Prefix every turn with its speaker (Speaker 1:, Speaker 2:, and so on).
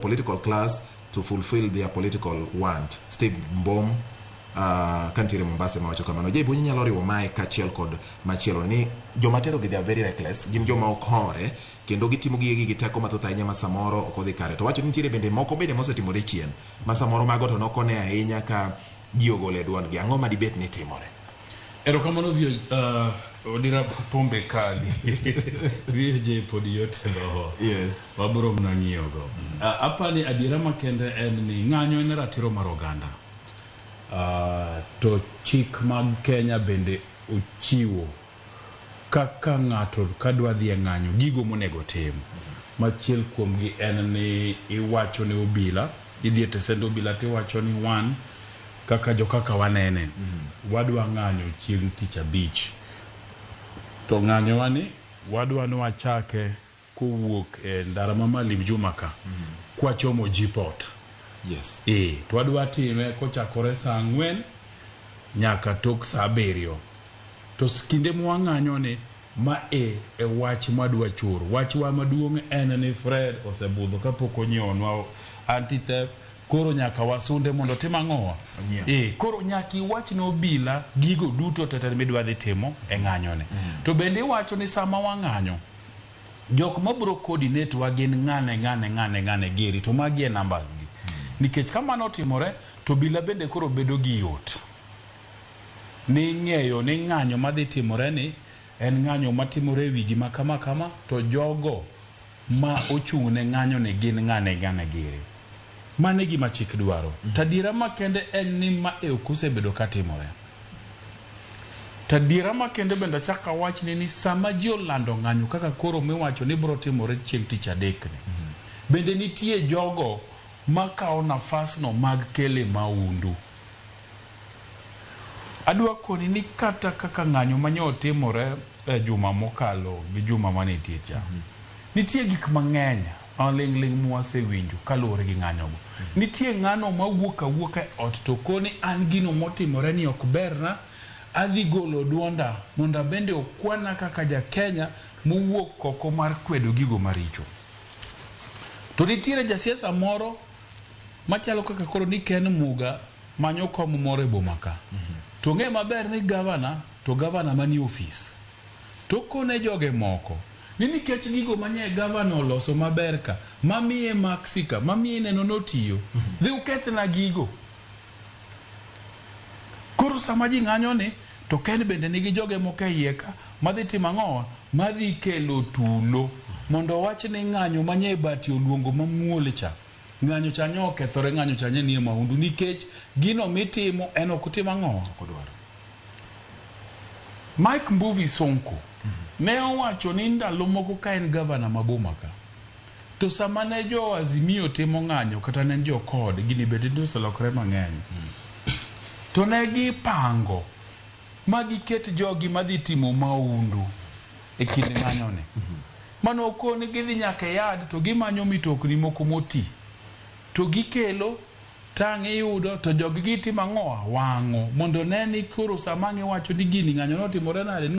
Speaker 1: Political class to fulfill their political want. Steve Mbom kantiere Mombasa ema wacho kamano. Je, Bonyi nyalo riwo mae kaachiel kod machielo ni joma tindo gi they are very reckless, gin joma ok hore kendo gitimo gigegi gi teko mathoth ahinya ma samoro ok odhi kare. To wacho ni nitiere bende moko bende mosetimore chien ma samoro mago to nokone ahinya ka ji ogolo e duondgi. Ang'o ma dibet ni timore?
Speaker 2: Erokamano Vio, Odira pombe kali. VJ pod yot e dhoho.
Speaker 1: Yes.
Speaker 2: Wabiro mana ng'iyogo. Apani adiera makende en ni ng'anyo en ratiro mar oganda. To chik mag Kenya bende ochiwo kaka ng'ato kadwa dhi e ng'anyo gigo monego otim. Machiel kuomgi en ni iwacho ne obila, idhi e tesend obila tiwacho ni wan kaka jokaka wanene, wadwa ng'anyo chieng' tich abich. To ng'anyowa ni wadwa ni wachake kowuok e ndara ma Maalim Juma ka, kwachomo Gport.
Speaker 1: Yes.
Speaker 2: To wadwa time kochakore saa 4 nyaka tok saa 7. To kinde mwang'anyo ni ma e wach mwadwa choro. Wachwa maduong' en ni Fred osebudho kapok onyiewonwa anti-theft, koro nyaka wasunde mondo otim ang'owa? Koro nyaka iwach ne obila gigo duto tete midwa dhi timo e ng'anyo ni. To bende iwacho ni sama wang'anyo, jok mabro coordinate wa gin ng'ane ng'ane ng'ane ng'ane giri to magi e numbers gi. Nikech ka mano otimore to obila bende koro bedo gi yot ni ng'eyo ni ng'anyo madhi timore ni en ng'anyo matimore e wi gima kama kama to jogo ma ochung' ne ng'anyo ni gin ng'ane ng'ane giri. Mano e gima chik dwaro. To adiera makende en ni ma e ok osebedo katimore. To adiera makende bende achak awachni ni sama ji olando ng'anyo kaka koro miwacho ni biro timore chieng' tich adek ni, bende nitie jogo makawo nafasno mag kele maundu. Adwa koni ni kata kaka ng'anyo manye otimore e juma mokalo gi juma manitie cha, nitie gik mang'eny maling'ling' mwasewinjo kaluwore gi ng'anyogo. Nitie ng'ano mawuok awuoka e ot to koni an gino motimore ni ok berna, adhi golo duonda mondo abende okwana kaka ja Kenya mowuok oko mar kwedo gigo maricho. To nitiere jasiasa moro machalo kaka koro ni Ken Muga manyo kom moro e boma ka. To ng'e maber ni gavana to gavana manie ofis. To kone joge moko ni nikech gigo manye gavana oloso maber ka, mamiye maksi ka, mamiye neno notiyo, dhi ukethna gigo. Koro sama ji ng'anyo ni, to Ken bende nigi joge moko e iye ka, madhi timo ang'owa? Madhi kelo tulo mondo owach ni ng'anyo manye Bati oluongo mamuol cha, ng'anyo cha nye okethore, ng'anyo cha nye nie maundu nikech gino mitimo en ok otim ang'owa? Mike Mbuvi Sonko ne owacho ni ndalo moko ka en gavana ma boma ka, to sama ne jo Azimio timo ng'anyo kata ne jo CORD, gini bende ne oselokore mang'eny, to ne gipango ma giket jogi madhi timo maundu e kind ng'anyo ni. Mano okoni gidhi nyaka e yard to gimanyo mitokni moko moti to gikelo tang' iyudo to jogi gitimo ang'owa? Wang'o mondo ne ni koro sama ang' iwacho ni gini ng'anyo notimore nade.